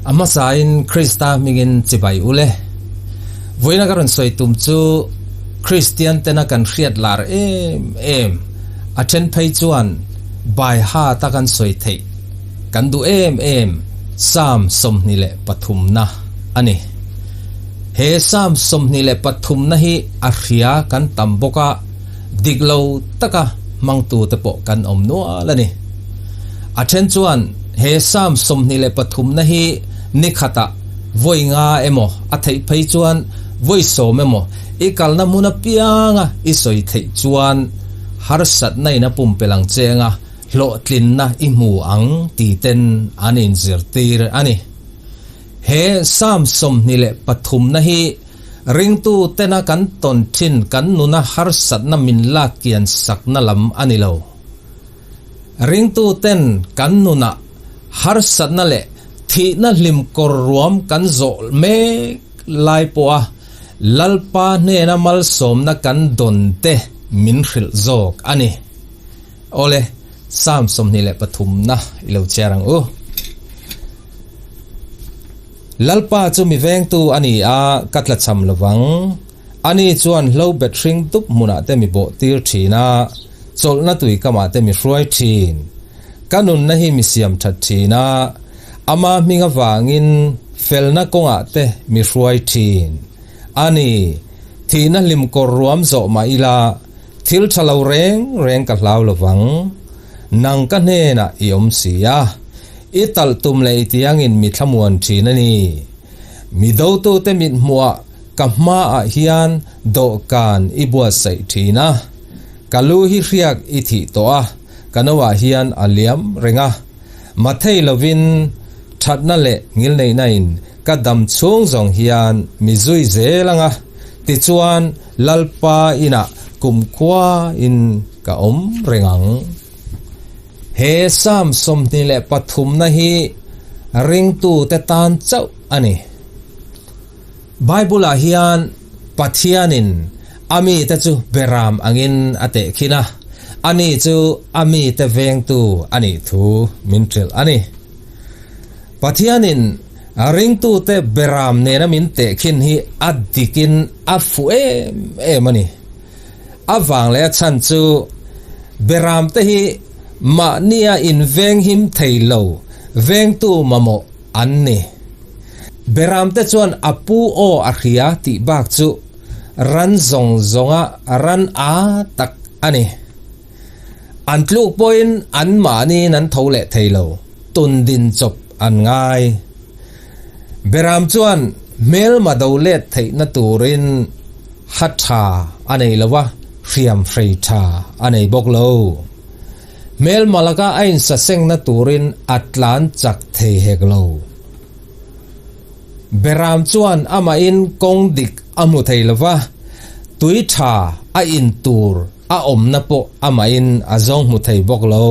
A hmasain Krista hmingin chibai u le. Vawiina ka rawn sawi tum chu Kristian tena kan hriat lar em em, a then phei chuan baiha ta kan sawi theih kan duh em em Psalm 23na a ni. He Psalm 23na hi a hria kan tam bawk a, dik lo taka hmangtu te pawh kan awm nual a ni. A then chuan he Psalm 23na hi ni khatah vawi nga emaw a theih phei chuan vawi sawm emaw i kalna hmun apianga i sawi theih chuan harsatna in a pumpelh ang che anga hlawhtlinna i hmu ang ti ten an inzirtir a ni. He Psalm 23na hi Ringtu tena kan tawn thin kan nuna harsatna min lak kian sakna lam a ni lo. Ringtu ten kan nunah harsatna leh thihna hlim kawr ruam kan zawh mek lai pawha Lalpa hnena malsawmna kan dawn te min hrilh zawk a ni. Awle, Psalm 23 na i lo chhiar ang u. Lalpa chu mi vengtu a ni a, ka tlachham lo vang. Ani chuan hlo bet hring dup hmunah te mi bawh tir thin a, chawlhna tui kamah te mi hruai thin. Ka nunna hi mi siam that thin a, ama hming avangin felna kawngah te mi hruai thin. A ni, thihna hlim kawr ruam zawh mah ila, thil tha lo reng reng ka hlau lo vang. Nang ka hnenah i awm si a, i talh tum leh i tiangin mi thlamuan thin a ni. Mi dotute mithmuhah ka hmaah hian dawhkan i buatsaih thin a, ka lu hi hriak i thih tawh a, ka noah hian a liam reng a. Mathei lovin thatna leh ngilneihnain ka dam chhung zawng hian mi zui zel ang a, tichuan Lalpa inah kumkhua in ka awm reng ang. He Psalm 23 na hi ringtute tan chauh a ni. Bible ah hian Pathianin a mite chu beram angin a tehkhin a, ani chu a mite vengtu a nih thu min hrilh a ni. Pathianin ringtute beram nena min tehkhin hi a dikin a fuh em em a ni. A vang leh a chhan chu beramte hi mahnia invenghim thei lo vengtu mamawh an ni. Beramte chuan a pu aw a hria tih bak chu ran zawng zawnga ran a tak a ni. An tluk pawhin an mahniin an tho leh thei lo, tun din chawp an ngai. Beram chuan hmelma do let theihna turin ha tha a nei lo a, hriam hrei tha a nei bawk lo. Hmelma laka a insasengna turin a tlan chak thei hek lo. Beram chuan amahin kawng dik a hmu thei lo va, tui tha a in tur a awmna pawh amahin a zawng hmu thei bawk lo.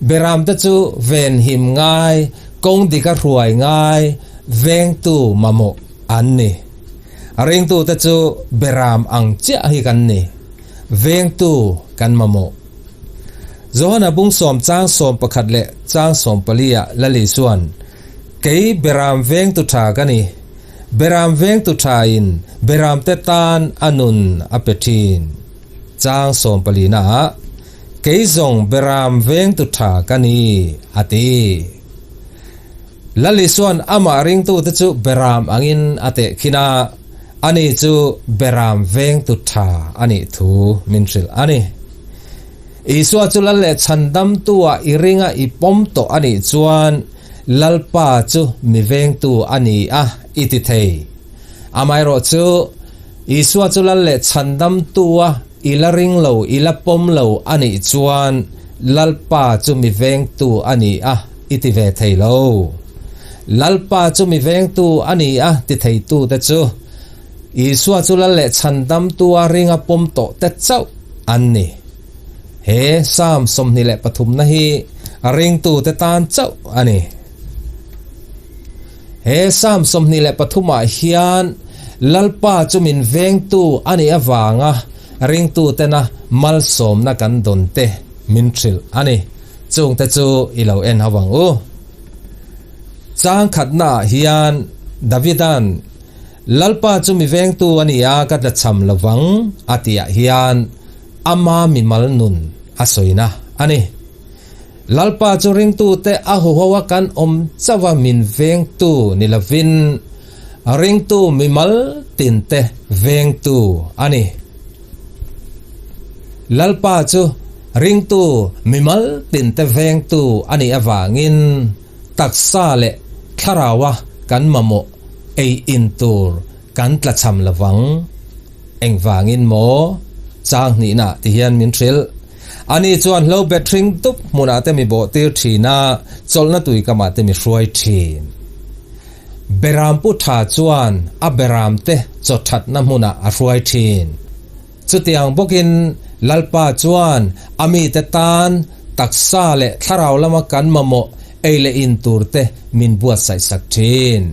Beramte chu venhim ngai, kawng dik a hruai ngai, vengtu mamawh an ni. Ringtute chu beram ang chiah hi kan ni. Vengtu kan mamawh. Johana bung sawm chang sawm pakhat leh chang sawm pali ah Lali chuan, Kei beram vengtu tha ka ni. Beram vengtu tha in beramte tan a nun a pe thin. Chang sawm pali na ah, Kei zawng beram vengtu tha ka ni, a ti. Lali chuan amah ringtute chu beram angin a tehkhin a, ani chu beram vengtu tha a nih thu min hrilh a ni. Isua chu lal leh chhandamtu-ah i ringa i pawm tawh a nih chuan Lalpa chu mi vengtu a ni a i ti thei. Amaherawhchu, Isua chu lal leh chhandamtu-a i la ring lo, i la pawm lo a nih chuan Lalpa chu mi vengtu a ni a i ti ve thei lo. Lalpa chu mi vengtu a ni a ti theitute chu Isua chu lal leh chhandamtua ringa pawm tawh te chauh an ni. He Psalm 23 na hi ringtute tan chauh a ni. He Psalm 23 ah hian Lalpa chu min vengtu a nih avanga ringtutena malsawmna kan dawn te min hrilh a ni. Chungte chu i lo en ho ang u. Chang khatnaah hian Davida'n, Lalpa chu mi vengtu a ni a, ka tlachham lo vang, a tihah hian ama mimal nun a sawina a ni. Lalpa chu ringtute a huho a kan awm chauh a min vengtu ni lovin ringtu mimal tinte vengtu a ni. Lalpa chu ringtu mimal tinte vengtu a nih avangin taksa leh thlaraua kan mamawh ei in tur kan tlachham lovang. Engvangin maw? Chang hnihna ti hian min hrilh. Ani chuan hlo bet hring dup hmunah te mi bawh tir thin a, chawlhna tui kamah te mi hruai thin. Beram pu tha chuan a beram te chaw thatna hmunah a hruai thin. Chutiang bawkin Lalpa chuan a mite tan taksa leh thlarau lama kan mamawh ei leh in tur te min buatsaih sak thin.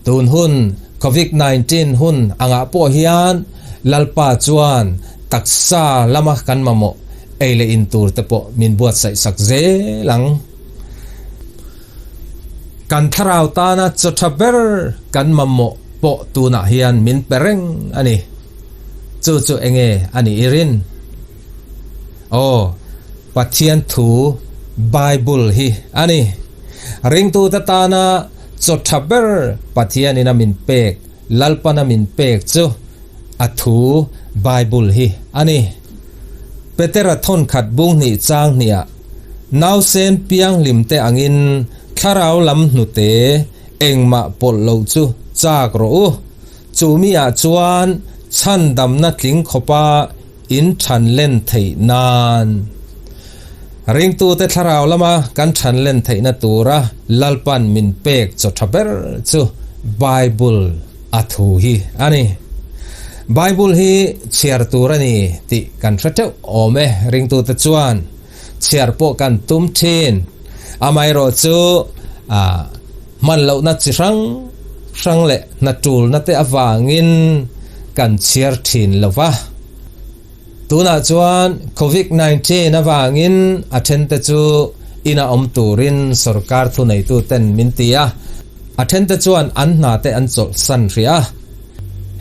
Tun hun Covid 19 hun angah pawh hian Lalpa chuan taksa lama kan mamawh ei leh in tur te pawh min buatsaih sak zel ang. Kan thlarau tana chaw tha ber kan mamawh pawh tunah hian min pe reng a ni. Chu chu enge a nih i rin? Aw, Pathian thu Bible hi a ni. Ringtute tana Chaw tha ber Pathianin a min pek, Lalpan a min pek chu a thu Bible hi a ni. Petera thawnkhat bung hnih chang hniah nausen pianghlim te angin thlarau lam hnute engmah pawlh lo chu chak rawh u. Chu mi ah chuan chhandamna tling khawpa in than len theih nan. Ringtute thlarau lama kan than len theihna tura Lalpan min pek chaw tha ber chu Bible a thu hi a ni. Bible hi chhiar tur a ni tih kan hre teuh awm e ringtute chuan chhiar pawh kan tum thin. Amaherawh chu hman lohna chi hrang hrang leh hna tulna te avangin kan chhiar thin lo va. Tunah chuan Covid 19 avangin a thente chu ina awm turin sorkar thuneitu ten min ti a, a thente chuan an hna te an chawlhsan hrih a.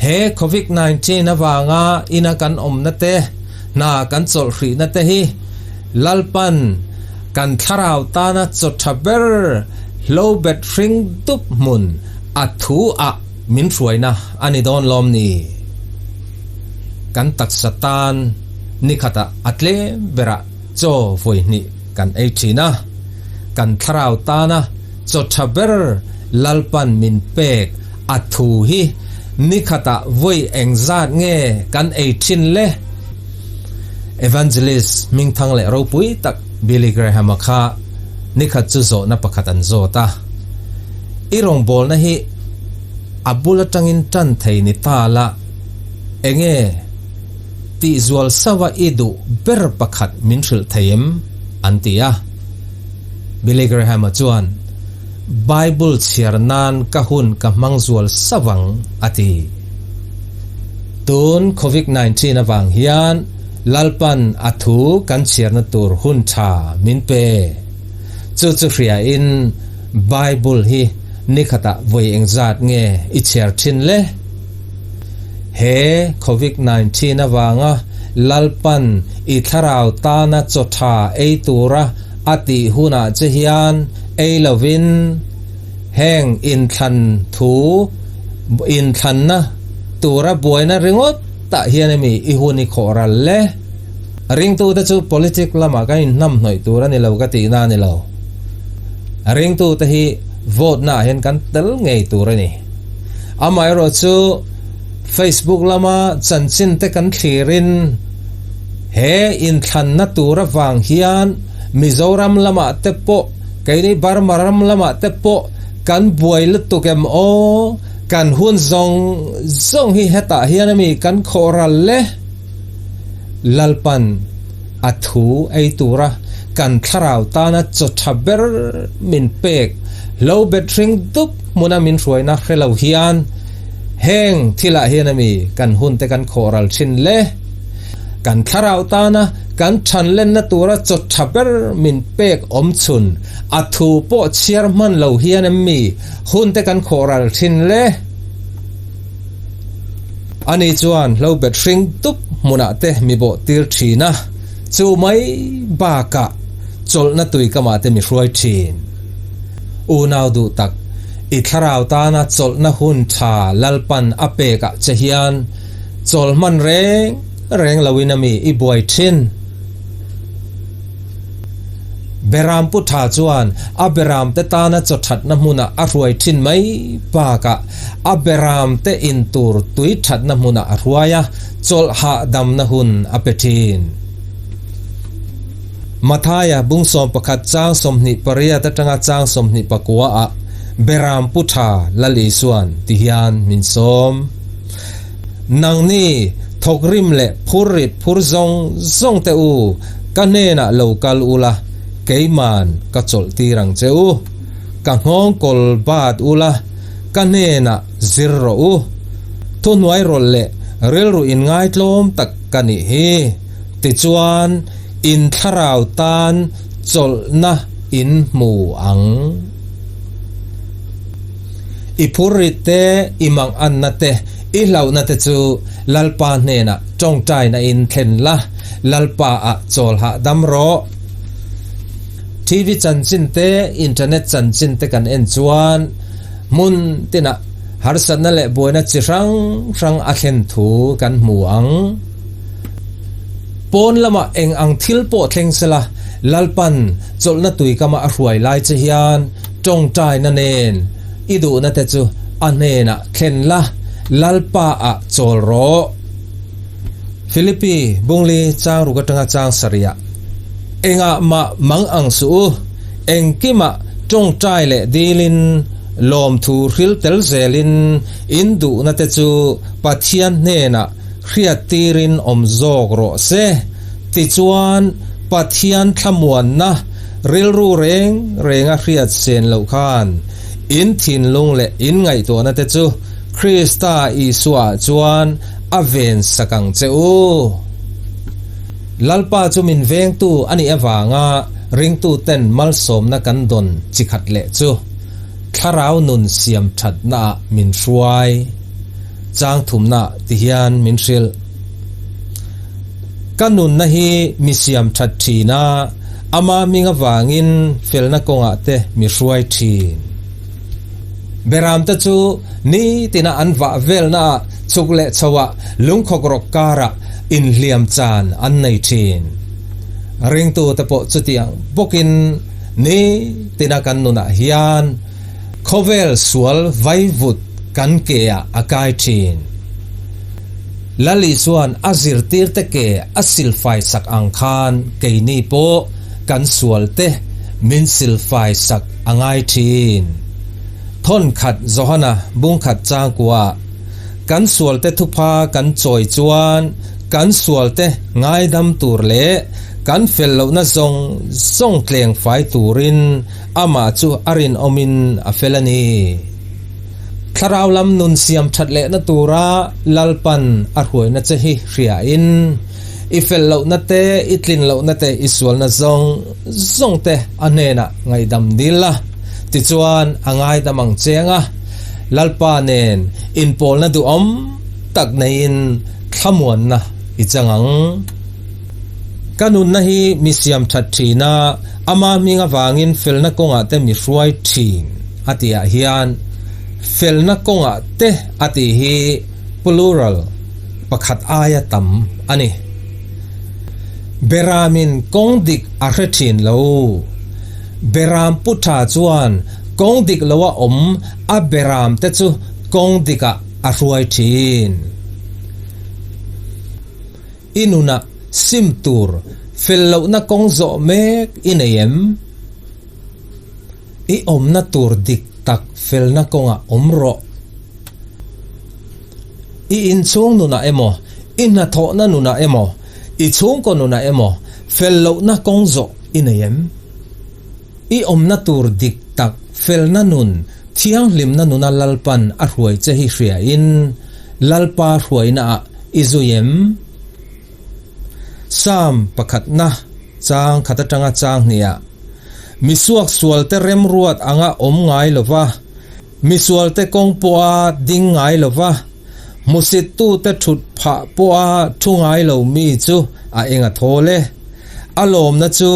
He Covid 19 avanga ina kan awmna te, hna kan chawlh hrihna te hi Lalpan kan thlarau tana chaw tha ber hlo bet hring dup hmun a thu ah min hruaina a ni dawn lawm ni? Kan taksa tan nikhatah a tlem berah chaw vawi hnih kan ei thin a, kan thlarau tana chaw tha ber Lalpan min pek a thu hi nikhatah vawi engzat nge kan ei thin le? Evangelist hmingthang leh ropui tak Billy Graham-a kha nikhat chu zawhna pakhat an zawt a, I rawngbawlna hi a bul atangin tan thei ni ta la, enge tihzual sauha i duh ber pakhat min hrilh thei em? an ti a. Billy Graham-a chuan, Bible chhiar nan ka hun ka hmang zual sauh ang, a ti. Tun Covid 19 avang hian Lalpan a thu kan chhiarna tur hun tha min pe. Chu chu hriain Bible hi nikhatah vawi engzat nge i chhiar thin le? He Covid 19 avanga Lalpan i thlarau tana chaw tha ei tura a tih hunah che hian ei lovin heng inthlan thu inthlanna tura buaina ringawt tah hian emi i hun i khawh ral le? Ringtute chu politic lamah kan inhnamhnawih tur a ni lo ka tihna a ni lo. Ringtute hi vote naah hian kan tel ngei tur a ni. Amaherawh chu Facebook lama chanchin te kan thlirin he inthlanna tur avang hian Mizoram lamah te pawh keini Burma ram lamah te pawh kan buai lutuk em aw, kan hun zawng zawng hi hetah hian ami kan khawh ral le? Lalpan a thu ei tura kan thlarau tana chaw tha ber min pek lo bet hring dup hmuna min hruaina hre lo hian heng thilah hian ami kan hun te kan khawh ral thin le? Kan thlarau tana. Kan ṭhanlenna tura chaw ṭha ber min pek awm chhun, a thu pawh chhiar hman lo hian em mi hun te kan khawh ral ṭhin le? Ani chuan hlo bet hring dup hmunah te mi bawh tir ṭhin a, chu mai bakah chawlhna tui kamah te mi hruai ṭhin. Unau duh tak, i thlarau tana chawlhna hun ṭha Lalpan a pekah che hian chawl hman reng reng loin a mi i buai thin. Beram pu tha chuan a beram te tana chaw thatna hmunah a hruai thin mai bakah a beram te in tur tui thatna hmunah a hruai a, chawlh hahdamna hun a pe thin. Mathaia bung 11 chang 28 atanga chang 29 ah Beram pu tha Lal Isuan ti hian min sawm. Nangni, thawkrim leh phurrit phur zawng zawng te u, ka hnenah lo kal ula, keiman ka chawlh tir ang che u. Ka nghawng kawl bat ula, ka hnenah zir rawh u. Thuhnuai rawlh leh rilru inngaitlawm tak ka nih hi. Tichuan, in thlarau tan chawlhna in hmu ang. I phurrit te, i manganna te, i hlauhna te chu Lalpa hnenah tawngtaina in thlen la, Lalpa ah chawl hahdam rawh. TV chanchin te, internet chanchin te kan en chuan hmun tinah harsatna leh buaina chi hrang hrang a thlen thu kan hmu ang. Pawn lamah eng ang thil pawh thleng sela, Lalpan chawlhna tuikama a hruai lai che hian Tawngtaina nen i duhna te chu a hnenah thlen la, Lalpa ah chawl rawh. Philippi Bungli chang ruk atanga chang sarih ah engah mah mang ang suh u, engkimah tawngtai leh dilin lawmthu hril tel zelin in duhna te chu Pathian hnenah hriat tirin awm zawk rawh se. Tichuan Pathian thlamuanna Rilru reng renga hriat sen loh khan in thinlung leh in ngaihtuahna te chu Krista Isua ah chuan a ven sak ang che u. Lalpa chu min vengtu a nih avanga ringtu ten malsawmna kan dawn chi khat leh chu thlarau nun siam thatna ah min hruai chang thumna ti hian min hrilh. Ka nunna hi mi siam that thin a, ama hming avangin felna kawngah te mi hruai thin. Beramte chu nitina an vah velnaah chhuk leh chhoah lungkhawk rawk karah inhliam chan an nei thin. Ringtute pawh chutiang bawkin nitina kan nunah hian khawvel sual vaivut kan keah a kai thin. Lal Isua'n a zirtirte ke a silfai sak ang khan keini pawh kan sualte min silfai sak a ngai thin. Thawnkhat Johana bungkhat changkua kan sualte thupha kan chawi chuan kan sualte ngaidam tur leh kan fel lohna zawng zawng tleng fai turin amah chu a rinawmin a fel a ni. Thlarau lam nun siam that lehna tura Lalpan a hruaina che hi hriain, i fel lohna te, i tlin lohna te, i sualna zawng zawng te a hnenah ngaihdam dil la, tichuan a ngaidam ang che anga Lalpa nen inpawlna duhawm tak neiin thlamuanna i chang ang. Ka nunna hi mi siam that thin a, ama hming avangin felna kawngah te mi hruai thin a tihah hian felna kawngah te a tih hi plural pakhat aia tam a ni. Beramin kawng dik a hre thin lo. Beram pu tha chuan kawng dik loa awm a beram te chu kawng dikah a hruai thin. I nunah sim tur fel lohna kawng zawh mek i nei em? I awmna tur dik tak felna kawngah awm rawh. I inchhung nunah emaw, i hnathawhna nunah emaw, i chhungkaw nunah emaw fel lohna kawng zawh i nei em? I awmna tur dik tak felna nun, thianghlimna nuna Lalpan a hruai che hi hriain, Lalpa hruainaah i zui em? Psalm pakhatna chang khat atanga chang hniah, Mi suaksualte remruat anga awm ngai lo va, Misualte kawng pawha ding ngai lo va, hmusittute thut phah pawha thu ngai lo mi chu a eng a thawl e. A lawmna chu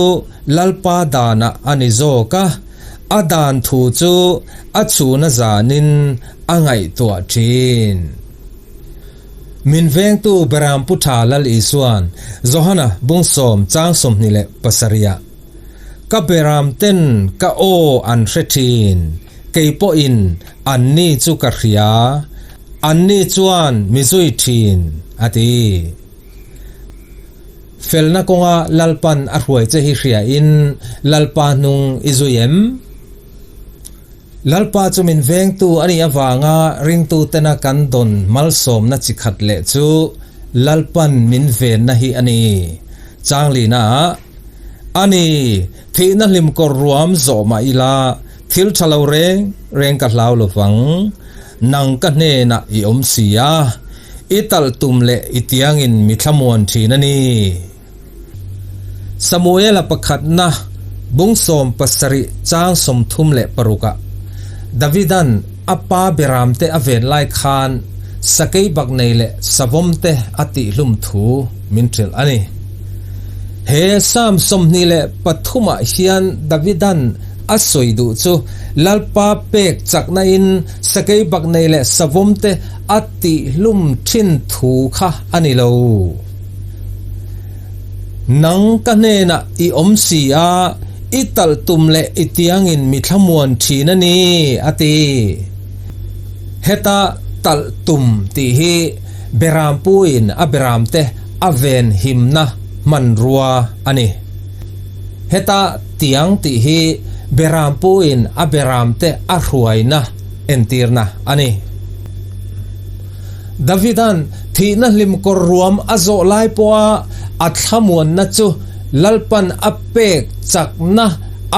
Lalpa danah a ni zawk a, a dan thu chu a chhuna zanin a ngaihtuah thin. Min vengtu Beram Pu Tha Lal Isua'n Johana bungsawm chang 27ah, Ka beram ten ka aw an hre thin, kei pawhin anni chu ka hria, anni chuan mi zui thin, a ti. Felna kawnga Lalpan a hruai che hi hriain Lalpa hnung i zui em? Lalpa chu min vengtu a nih avanga ringtu tena kan dawn malsawmna chi khat leh chu Lalpan min venna hi a ni. Changlina ah, A ni, thihna hlim kawr ruam zawh mah ila, thil tha lo reng reng ka hlau lo vang. Nang ka hnenah i awm si a, i talh tum leh i tiangin mi thlamuan thin a ni. Samuela pakhatna bung 70 chang 36 ah Davidan a pa beramte a ven lai khan sakei baknei leh savawmte a tihhlum thu min hrilh a ni. He Psalm 23 ah hian Davidan a sawi duh chu Lalpa pek chakna in sakei baknei leh savawmte a tihhlum thin thu kha a ni lo. Nang ka hnenah i awm si a, i talh tum leh i tiangin mi thlamuan thin a ni, a ti. Heta talh tum tih hi Berampuiin a beramte a ven himna hmanrua a ni. Heta tiang tih hi Berampuiin a beramte a hruaina entirna a ni. Davida'n thihna hlim kawr ruam a zawh lai pawha a thlamuanna chu Lalpan a pek chakna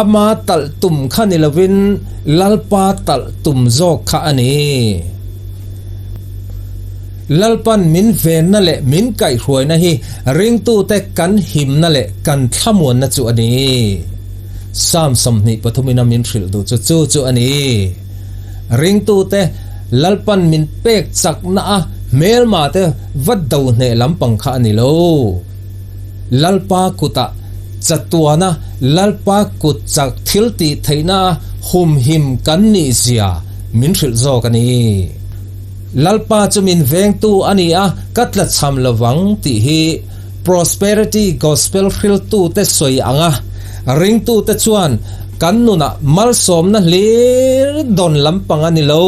ama talh tum kha ni lovin Lalpa talh tum zawk kha a ni. Lalpan min venna leh min kaihhruaina hi ringtute kan himna leh kan thlamuanna chu a ni. Psalm 23 in a min hrilh duh chu chu chu a ni. Ringtute Lalpan min pek chakna a hmelma te va do hneh lampang kha a ni lo. Lalpa kutah chatuana Lalpa kut chak thil tih theihna a humhim kan nih zia min hrilh zawk a ni. Lalpa chu min vengtu a ni a, ka tlachham lovang tih hi Prosperity Gospel hriltute sawi ang a, ringtute chuan kan nunah malsawmna hlir dawn lampang a ni lo,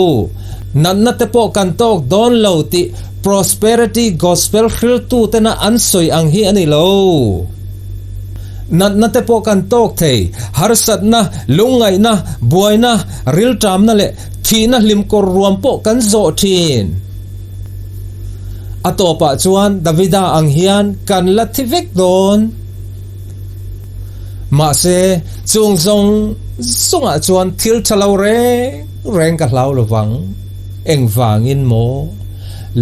natna te pawh kan tawk dawn lo tih Prosperity Gospel hriltutena an sawi ang hi a ni lo. Natna te pawh kan tawk thei, harsatna, lungngaihna, buaina, rilṭamna leh thihna hlimkawr ruam pawh kan zawh ṭhin. A tawpah chuan Davida ang hian kan la thi vek dawn. Mahse, chung zawng zawngah chuan thil tha lo reng reng ka hlau lo vang. Engvangin maw?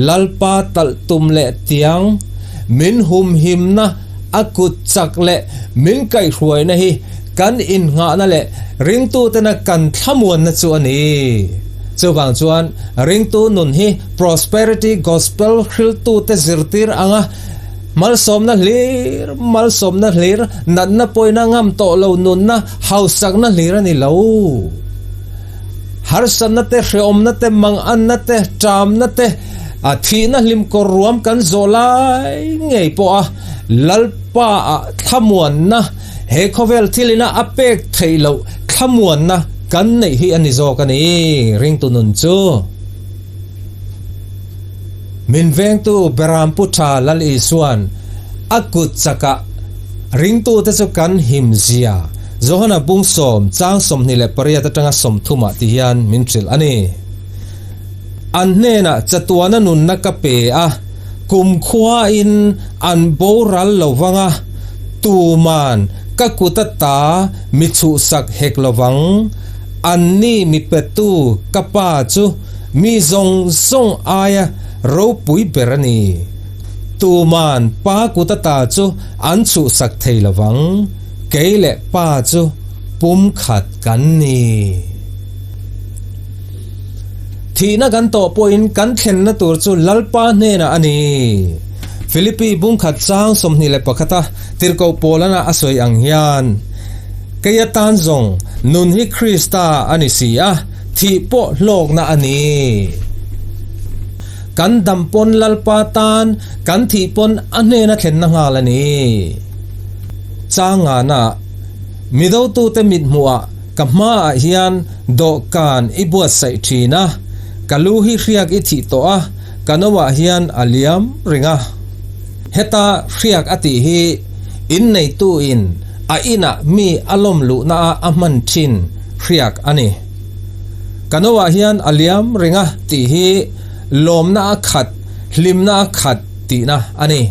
Lalpa talh tum leh tiang, min humhimna a kut chak leh min kaihhruaina hi kan innghahna leh ringtutena kan thlamuanna chu a ni. Chuvang chuan ringtu nun hi Prosperity Gospel hriltute zirtir anga malsawmna hlir, malsawmna hlir, natna pawina ngam tawh lo nunna hausakna hlir a ni lo. Harsatna te, hrehawmna te, manganna te, ṭamna te, thihna hlimkawr ruam kan zawh lai ngei pawha Lalpa-ah thlamuanna, he khawvel thilina a pek theih loh thlamuanna kan neih hi a ni zawk a ni, ringtu nun chu. Min vengtu Beram Pu Tha Lal Isua'n a kut chakah ringtute chu kan him zia Johana bung sawm chang 28 atanga 30 ah ti hian min hrilh a ni. An hnenah chatuana nunna ka pe a, kumkhuain an boral lo vang a, tuman ka kut ata mi chhuhsak hek lo vang. Anni mi petu ka Pa chu mi zawng zawng aia ropui ber a ni. Tuman Pa kut ata chu an chhuhsak thei lovang, kei leh Pa chu pumkhat kan ni. Thihna kan tawh pawhin kan thlenna tur chu Lalpa hnenah a ni. Philippi bungkhat chang 21 a tirhkoh Paulana a sawi ang hian, Kei atan zawng nun hi Krista a ni si a, thih pawh hlawkna a ni. Kan dam pawn Lalpa tan kan thih pawn a hnena thlenna nghal a ni. Changana Midotute mithmuhah ka hmaah hian dawhkan i buatsaih thin a, ka lu hi hriak i thih tawh a, ka noah hian a liam reng a. Heta hriak a tih hi inneituin a inah mi a lawm luhnaah a hman thin hriak a ni. Ka noah hian a liam reng a tih hi lawmna a khat, hlimna a khat tihna a ni.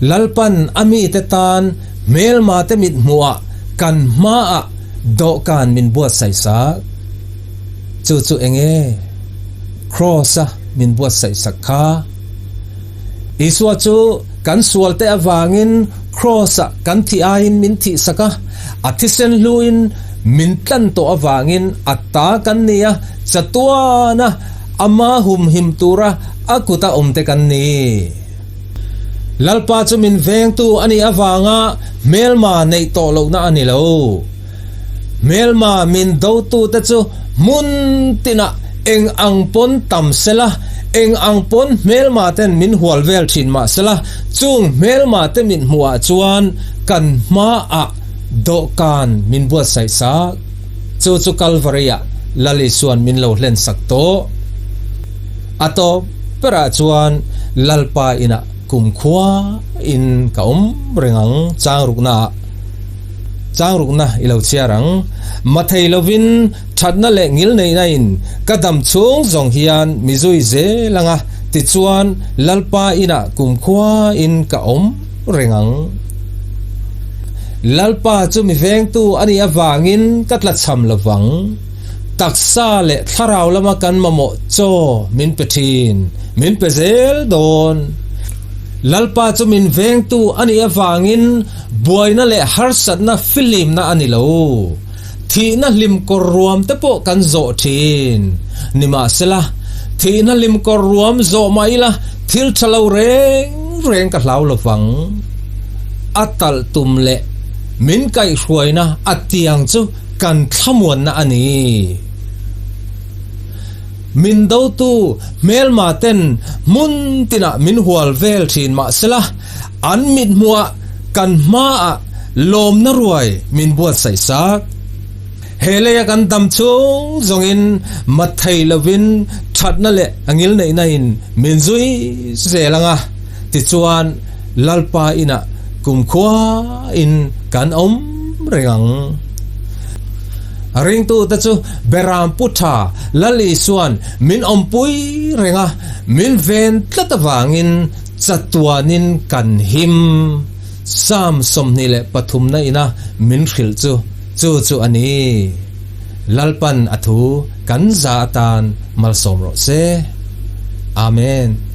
Lalpan a mite tan hmelmate mithmuhah kan hmaah dawhkan min buatsaih sak. Chu chu eng nge? Kraws-a min buatsaih sak kha. Isua chu kan sualte avangin Kraws-ah kan thih aiin min thih sak a, a thisen hluin min tlan tawh avangin a ta kan ni a, chatuana ama humhim tura a kuta awmte kan ni. Lalpa chu min vengtu a nih avanga hmelma neih tawh lohna a ni lo. Hmelma min dotute chu hmun tinah eng ang pawn tam sela, eng ang pawn hmelma ten min hual vel thin mah sela, chung hmelma te mit hmuhah chuan kan hmaah dawhkan min buatsaih sak. Chu chu Kalvari-ah Lal Isua'n min lo hlen sak tawh. A tawp berah chuan Lalpa inah kumkhua in ka awm reng ang changruknaah. Changrukna i lo chhiar ang. Mathei lovin thatna leh ngilneihna in ka dam chhung zawng hian mi zui zel ang a, tichuan Lalpa inah kumkhua in ka awm reng ang. Lalpa chu mi vengtu a nih avangin ka tlachham lovang. Taksa leh thlarau lama kan mamawh chaw min pe thin, min pe zel dawn. Lalpa chu min vengtu a nih avangin buaina leh harsatna filimna a ni lo. Thihna hlim kawr ruam te pawh kan zawh thin. Nimahsela, thihna hlim kawr ruam zawh mah ila thil tha lo reng reng ka hlau lovang. A talh tum leh min kaihhruaina a tiang chu kan thlamuanna a ni. Min dotu hmelma ten hmun tinah min hual vel thin mahsela an mithmuhah kan hmaah lawmna ruai min buatsaih sak. He leia kan dam chung zawngin mat thei lovin thatna leh a ngilneihna in min zui zel ang a, tichuan Lalpa inah kumkhua in kan awm reng ang. Ringtute chu Beram Pu Tha Lal Isua'n min awmpui reng a, min ven tlat avangin chatuanin kan him. Psalm 23 na ina min hrilh chu chu chu a ni. Lalpan a thu kan za atan malsawm rawh se. Amen.